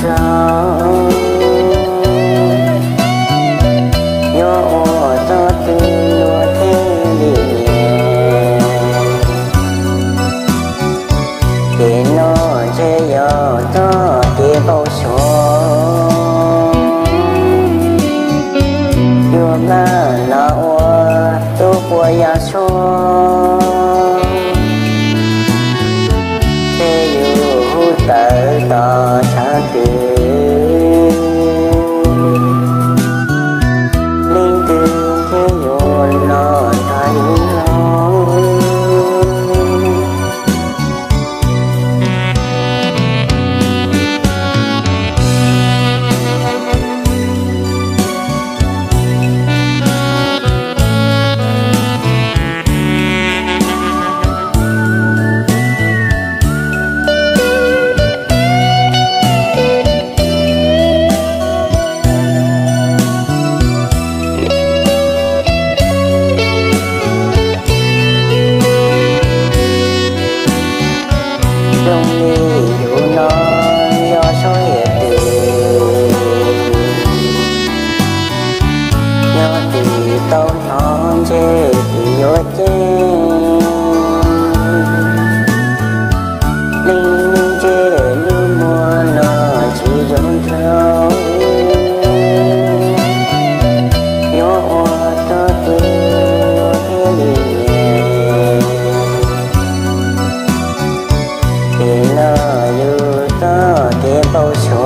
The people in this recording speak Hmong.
Yuav ua txoj twg luag thiaj li nyiam? Kev no ntshe yog txoj kev npau suav, yuav maj los ua tub puas yaj suab, ces yus hu tawm tos tshav twg, leej twg thiaj yuav los tau yus los. Zoo li yus no yog sab hiam twg, yog tim tau hnov ntshe tim yuav ceeb. Leej ntshe lub muag no tsis zoo nraug, yuav ua txoj twg thiaj li nyiam? Kev no yog txoj kev npau suav,